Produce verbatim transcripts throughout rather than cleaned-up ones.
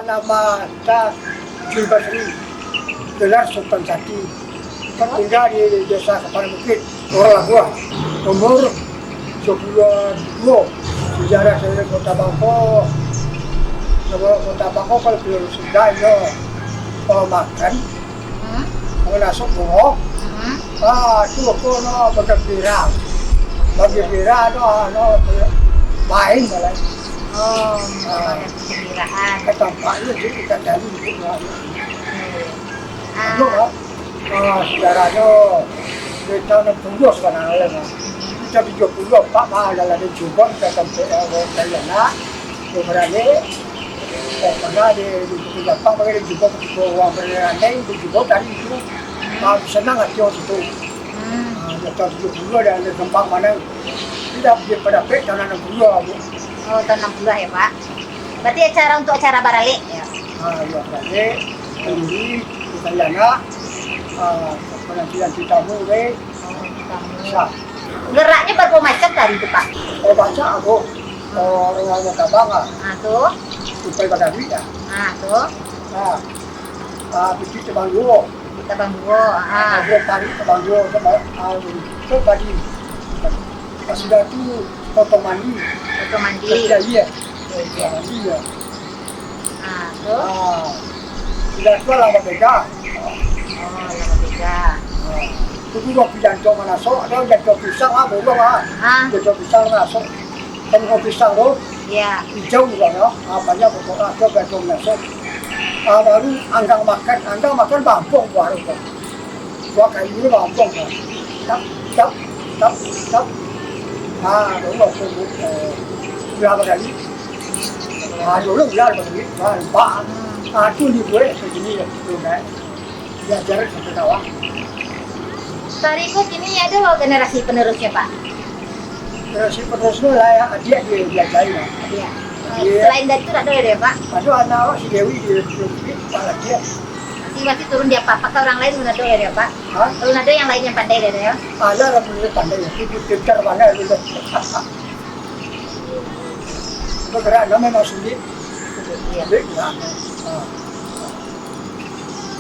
Nama kita Jul Basri, gelar Sultan Sati. Tinggal di Desa Kepala Bukit, Muaro Labuah. Umur sepuluh dua. Sejarah saya Kota Bangko. Sebelum Kota Bangko, kalau belum sudah, yo, kalau makan, Hmm? Manasok bungo. Hmm. Ah, tu ko no bagambira. Bagambira no, no, main lah. Oh, ah, bagambiraan. Ka tampak tu, jadi kita cari tu. Hmm. Ah. Anu, ah, ah, sejarah tu, kita enam puluh sebenarnya, nah. Kita tujuh puluh empat, ah, dalam di Jubon, kita sampai, eh, orang Thailand, nah. Kok barani, kok pernah di, di, di Japang, pakai di Jubon, di Jubon, urang barani, di Jubon tadi itu, ah, senang hati orang situ. Hmm. Ah, di tahun tujuh puluh ada, ada gempa mano. Tidak, dia pada pek tahun enam puluh, Bu. Oh, tahun enam puluh ya, Pak. Berarti acara, untuk acara baralek, ya? Ah, ya, baralek. Jadi, kita lihat, ah, penantian kita, Bu, deh. Oh, tamu. Sa. Geraknyo bara macam tadi tu, Pak? Oh, banyak, Bu. Oh, urang-urang tabang, ah. Ah, tu. Sampai bagaduik, ah. Ah, tu. Ah. Ah, piti tabang duo. Piti tabang duo, ah. Ah, duo pari tabang duo, tu, ah, tu padi. Pas sudah tu, potong mandi. Potong mandi. Kerja, iya. Kerja mandi, ya. Ah, tu. Ah. Sudah tu lah babega. Oh, lah babega. Ah. Tu juga pijan tu manasok, ada pijan tu pisang, ah, bolong, ah. Ah. Pijan tu pisang manasok. Kan kalau pisang tu, iya, hijau juga, ya. Ah, banyak pokok, ah, tu pijan tu manasok. Ah, baru anggang makan, anggang makan bampong baru tu. Buah kayu ni bampong tu. Tap, tap, tap, tap. Ah, baru aku, eh, ulah bakali. Ah, dulu ular baru, ah, lupa. Ah, tu dibuek macam ni, ya, tu, kan. Diajar sampai kawan. Tari ko kini ado generasi penerusnyo, Pak? Generasi penerusnyo lah, ya, adiak dia diajari lah. Iya. Iya. Selain dari tu, tak ado ya, Pak? Ado anak awak si Dewi, dia, dia, dia, dia, dia. Masih, masih turun di apa? Apakah orang lain pun ado ya, Pak? Hah? Kalau ado yang lain yang pandai dari, ya? Ada lah, pandai, tapi dia pintar pandai, gitu. Bergerak, namanya memang sulit. Sulit, ya. Sulit, ya. Ah.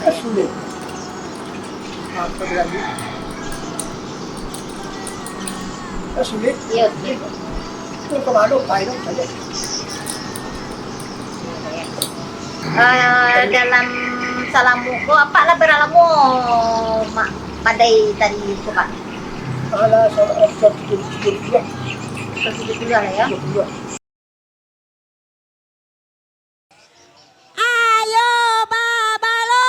Kan sulit. Ah, kita berlanjut. Kan sulit. Iya, sulit. Itu kalau ada, baik, saja. Ah, dalam salamo ko, Apak lah bara lamo, Mak, pandai tari ko, Pak? Alah, sa-, eh, sa-, tujuh puluh lah. Sa-, tujuh puluh lah, ya? Tujuh puluh. Ayo babalo.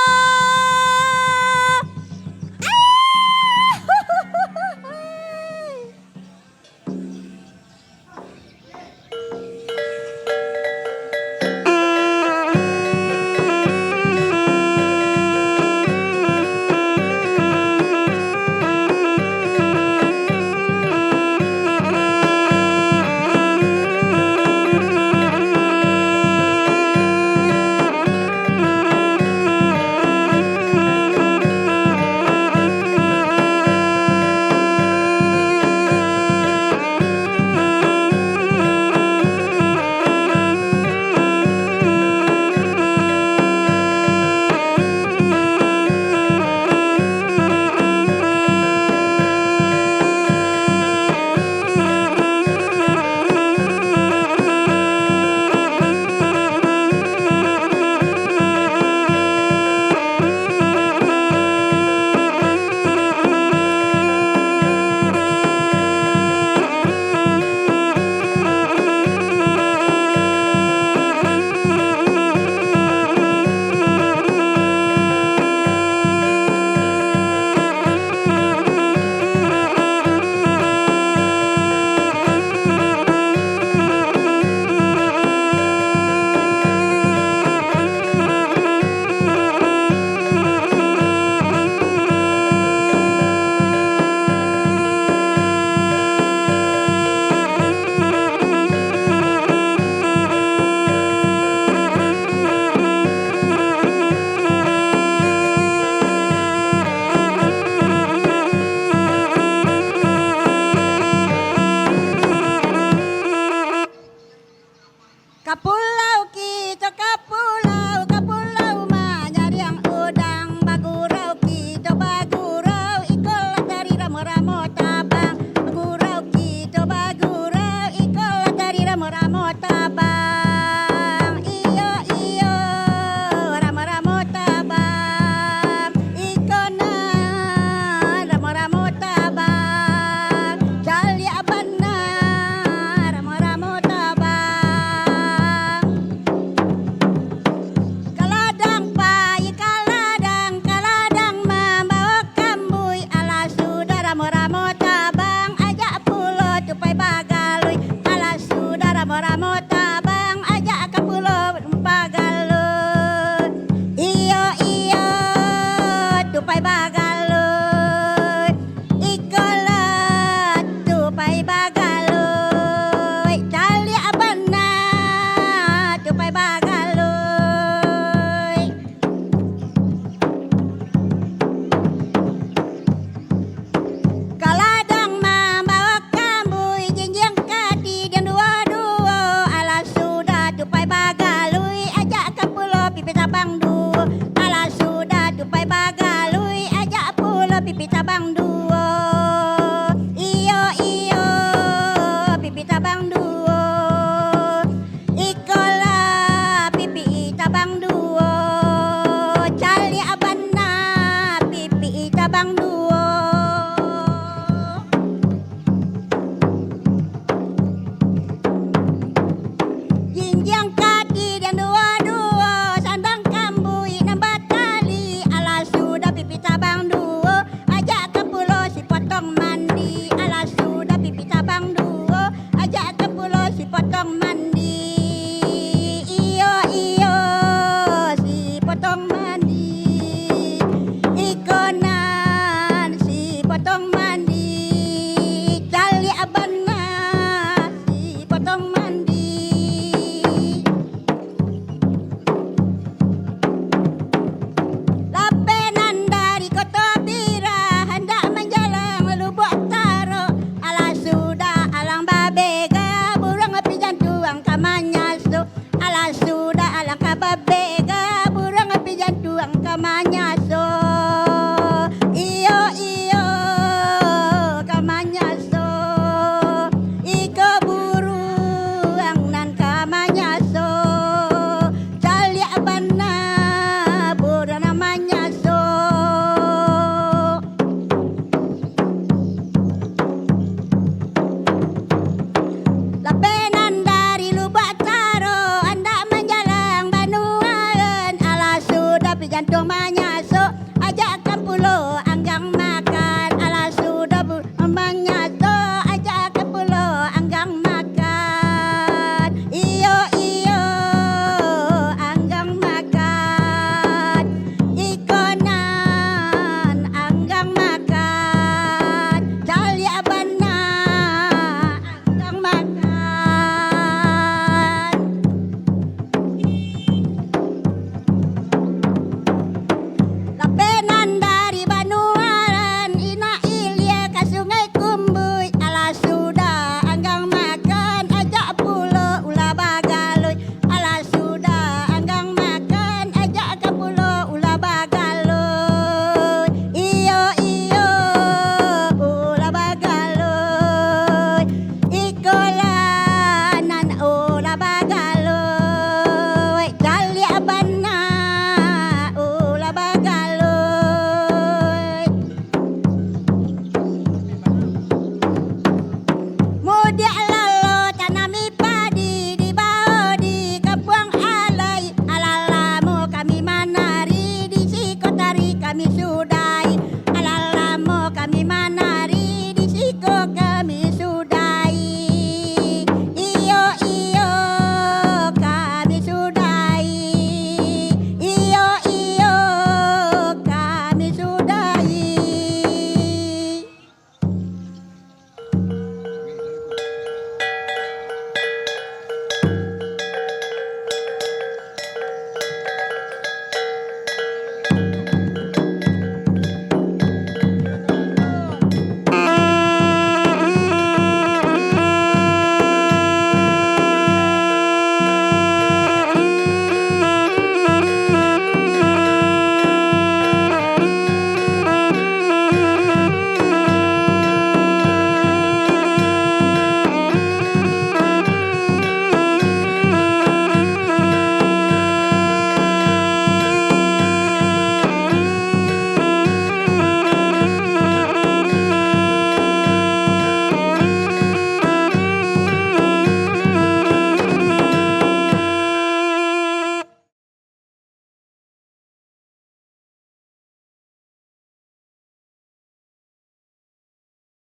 Ramo-ramo